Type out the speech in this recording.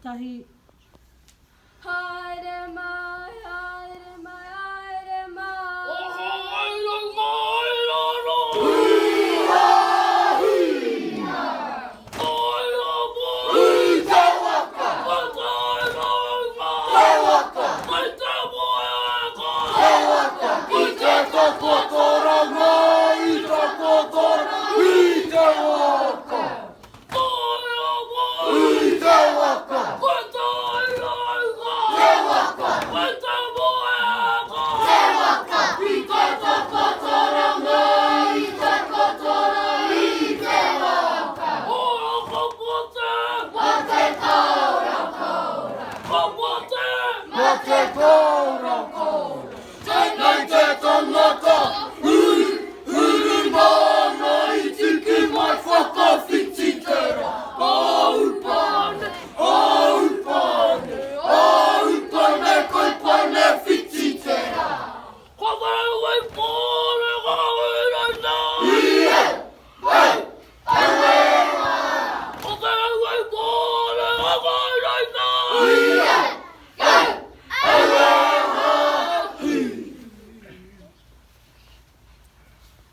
Tahi. Haere mai, haere mai, haere mai. Oho ai rau mai raro. Ai a mai. I te waka! Ko tai rau mai. Te waka! Kai te moenga. Te waka! I te takotoranga, i takotoranga, i te waka! Ai a mai. I te waka! Ko tai rau mai. Te waka! Kai te moenga. Te waka! I te takotoranga, i takotoranga, i te waka! Ora ka pote. Mate taura taura! Ka pote. Mate taura!